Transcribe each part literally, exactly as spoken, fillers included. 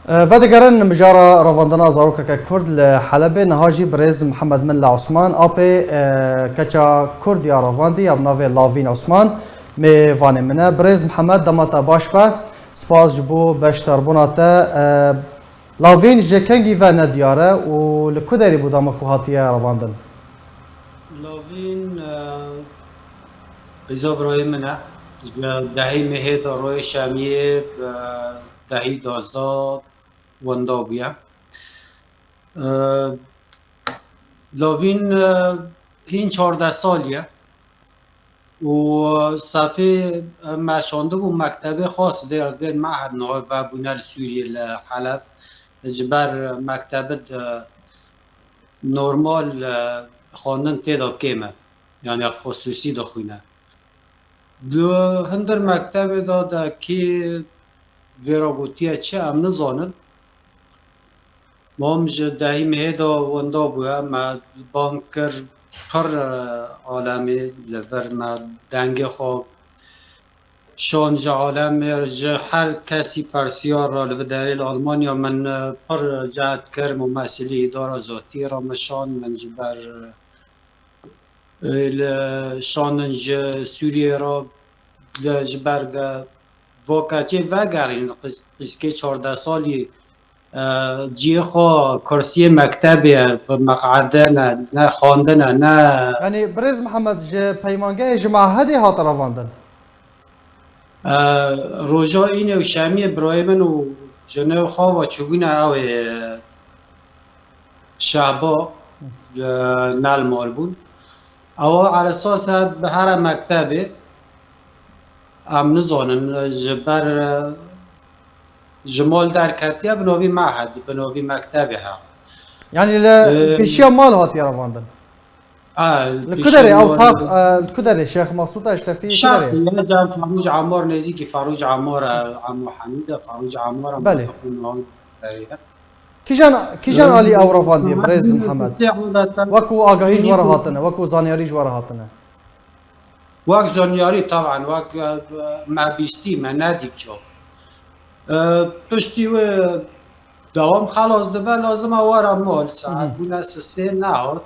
E, vedigerin mijara ravandina zarokeke Kurd li Helebê. Niha jî birêz Mihemed Milla Osman, apê, e, keça Kurd ya ravandî ya bi navê Lavîn Osman, mêvanê min e. Birêz Mihemed, dema te baş be. Spas ji bo beşdarbûna te. E, Lavîn ji kengî ve nediyar e û li ku derê bû dema ku hatiye ravandin? Lavîn, e, qîza birayê min e. Ji dehî mehê de royê şemiyê, e, dehî duwazdeh wenda bûye. E, Lavîn, e, hîn çardeh salî ye û sefê me şandibû mektebê xas vê, vê mehed niha vebûne li Sûriyê, li Heleb. Ji ber mektebê de normal, e, xwendin tê de kêm e. Yani xusûsî dixwîne. Di hundir mektebê de, de kê vê re gotiye çi, em nizanin. Mam ji dehî mehê de wenda bûye, me bang kir, pir, e, alemê li vir me dengê xwe şan ji alemê, ji her kesî persiya re li vê derê li Almanya min, e, pir cehd kir, mumesîlî îdara zatî re min şan, min ji ber, e, li şanin ji Sûriyê re, li ji ber ge-, vo keçê vegerîn, qîz-, qîzkê çardeh salî, e, cihê xwe kursiyê mektebê ye, bi meqede ne, ne xwendin e, ne. Yanî birêz Mihemed ji peymangehê, ji mehedê hat ravandin? E, roja înê û şemiyê birayê min û jinê xwe ve çûbûne ew ê Şehba, e, ne li mal bûn. Ew eresas e bi here mektebê. Em nizanin, ji ber, e, ji mal derketiye, bi novî mehed, bi novî mektebê he. Yanî li Ee, pêşiya mal hatiye revandin? Ha, Li pêşiya ku derê ew mal tax, e, li ku derê Şêx Maqsûda Eşrefî ku derê? Şaxê ye, cem Farûc Amor, nêzîkî Farûc Amor e, Amo Hemîd e, Farûc Amor e, Belê. Kîjan, kîjan alî ew revandî, birêz Mihemed? Wekû agahî ji we re hatine, wekû zanyarî ji we re hatine? Wek zanyarî, taban, wek, e, me bîstî, me nedî çav. E, piştî wê dewam xelas dibe, lazim e were mal, saet Hı hı. bûne sisê nehat.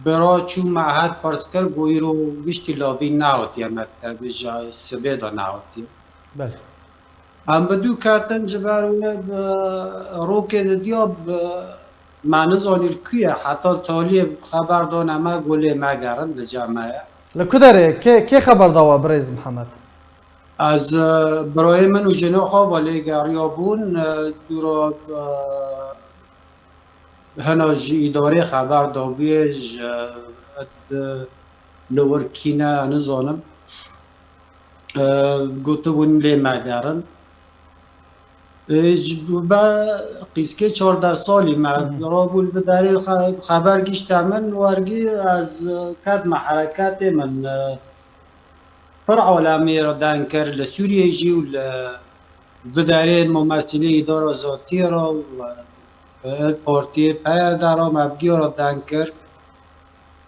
Bira çû mehed pirs kir, got îro giştî Lavîn nehatiye mektebê, ji sibê de nehatiye. Belê. Em bi dû ketin ji ber wê bi rokê didiya bi, me nizanî li ku ye, heta taliyê xeber dane me, got lê megerin, li cem me ye. Li ku derê? Kê, kê xeber da we, birêz Mihemed? Ez, e, birayê min û jinê xwe ve lê geriya bûn, e, dûra, e, hena ji îdarê xeber dabûye, ji, e, li wir kî ne, nizanim. E, gotibûn lê megerin. E, ji be qîzkê çardeh salî me Hı hı. rabû li vê derê xe-, xeber gişte min, wergî ez, e, ketime hereketê min, e, pir alemê re deng kir, li Sûriyê jî û li vê derê mumesîlê îdara zatî re û, e, partiyê P Y D re me bi giya re deng kir.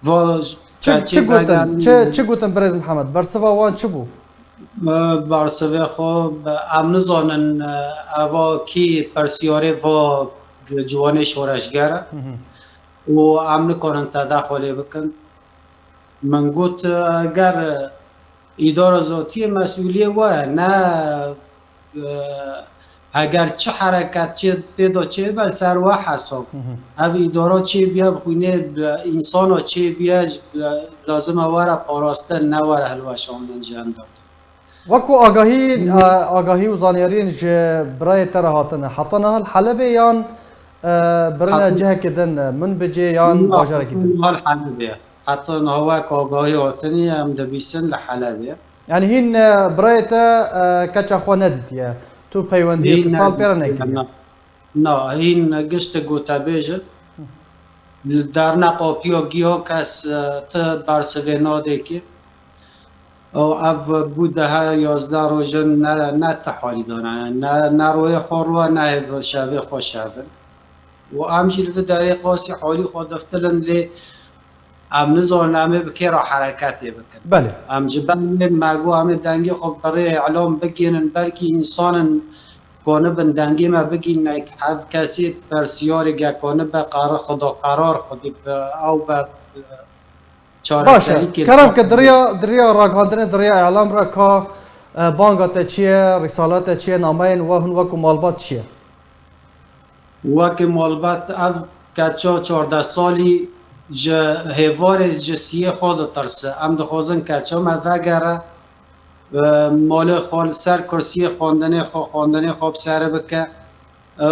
Va Çi, keçê çi gotin? vegan Çi, çi gotin birêz Mihemed? Bersiva wan çi bû? E, bersivê xwe, e, em nizanin, e, eva kî pirsiyarê va ciwanê şoreşger e Hı hı. û em nikarin tedexulê bikin. Min got, e, ger, e, îdara zatiyê mesûliyê we ne, e, heger çi hereket çê tê de çêbe ser we hesab. Hı hı. Ev îdara çêbiye, bi xwînê, bi însana çêbiye, lazim e were parastin, ne were hilweşandin ji endam. Wekû agahî, Hı. e, agahî û zanyariyên ji birayê te re hatine, heta niha li Helebê yan, e, birine Heta cihekê din, e, Minbicê yan bajareke din? Niha li Helebê. Heta niha wek agahî hatinî em dibîsin li Helebê. Yanî hîn, e, birayê te, e, keça xwe nedîtiye. Tu peywendiyê Hîn itisal pê re nedîtiye, nekiriye. Na, na, hîn giştê gotebêj in. Li derneqa piya giya kes, e, ti bersivê nadê kê. Û ev bû dehe yazdeh roj in, ne, ne ti halî dane. Ne, ne royê xwe rû e, ne hêv-, şevê xwe şev in. Û em jî li vê derê qasî halî xwe diftilin lê em nizanin em ê bi kê re hereketê bikin. Belê. Em ji ber wê me got em ê dengê xwe bi rê îlam bigihînin, belkî însanin konibin dengê me bigîne, ev kesê pirsiyarê ge konibe qerar, xweda qerar xwedî bi ew be, Baş e. Kerem ke di riya, di riya ragihandinê, di riya îlam re ka, e, banga te çi ye, risala te çi ye, nameyên we hûn wekû malbat çi ye? Wekî malbat ev keça çardeh salî ji hêvarê, ji siyê xwe ditirse. Em dixwazin keça me vegere, e, malê xwe li ser kursiyê xwendinê xwe, xwendinê xwe bi ser bike. E,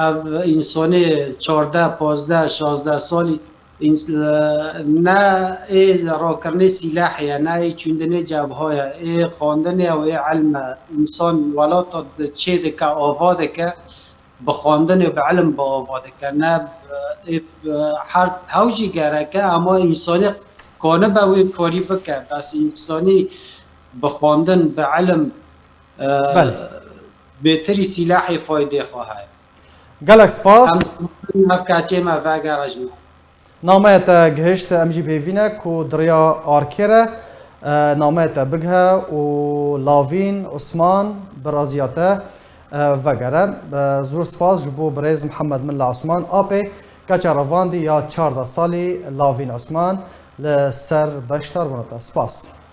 ev însanê çardeh, pazdeh, şazdeh salî, ins-, e, ne ê rakirinê sîlehê ye, ne ê çûndinê cebha ye, ê xwendinê ew ê ilm e. Însan welata di çê dike, ava dike, bi xwendinê, bi ilm bi ava dike. Ne, e, ê, e, her hew jî gerek e, ama însanê konibe wê karî bike. Bes însanî bi xwendin, bi ilm, e, Belê. bêtirî sîlehê faydê xwe heye. Gelek spas. Em ev keçê me vegere ji me. Nameyê te gihişt, em jî bêvî ne ku di riya arkê re, e, nameyê te bigihe û Lavîn Osman bi raziya te, e, vegere. E, zor spas ji bo birêz Mihemed Milla Osman, apê keça revandî ya çardeh salî Lavîn Osman li ser beşdarbûna te. Spas.